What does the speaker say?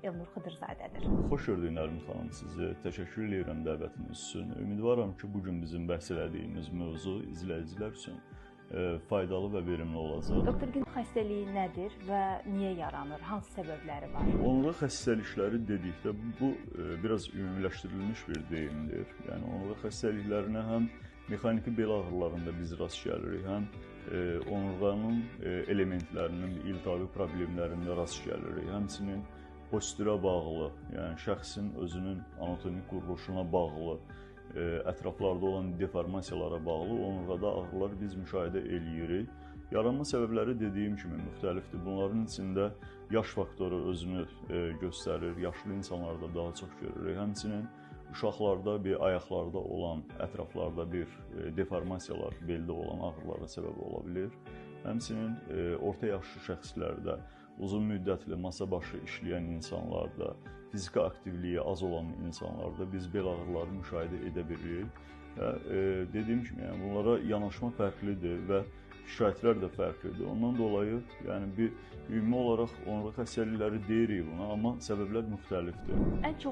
Elnur Xıdırzadədir. Xoş gördük Nərmin xanım sizi. Təşəkkür edirəm dəvətiniz üçün. Ümidvaram ki, bu gün bizim bəhs elədiyimiz mövzu izləyicilər üçün faydalı və verimli olacaq. Doktor, gün xəstəliyi nədir və niyə yaranır? Hansı səbəbləri var? Onurğa xəstəlikləri dedikdə bu biraz ümumiləşdirilmiş bir deyimdir. Yəni onurğa xəstəliklərinə həm mexaniki bel ağrılarında biz rast gəlirik, həm onurğanın elementlərinin iltihabi problemlərində rast gəlirik. Həmçinin postürə bağlı, yəni şəxsin özünün anatomik quruluşuna bağlı, ətraflarda olan deformasiyalara bağlı onurğada ağrılar biz müşahidə eləyirik. Yaranma səbəbləri dediyim kimi müxtəlifdir. Bunların içində yaş faktoru özünü göstərir. Yaşlı insanlarda daha çox görürük. Həmçinin uşaqlarda bir ayaqlarda olan, ətraflarda bir deformasiyalar, beldə olan ağrılara səbəb ola bilir. Həmçinin orta yaşlı şəxslərdə, uzun müddətli masa başı işləyən insanlarda, fiziki aktivliyi az olan insanlarda biz bel ağrıları müşahidə edə bilirik. Və dediyim kimi, yəni bunlara yanaşma fərqlidir və şikayətlər də fərqlidir. Ondan dolayı, yəni bir ümumi olaraq onurğa xəstəlikləri deyirik buna, amma səbəblər müxtəlifdir. Ən çox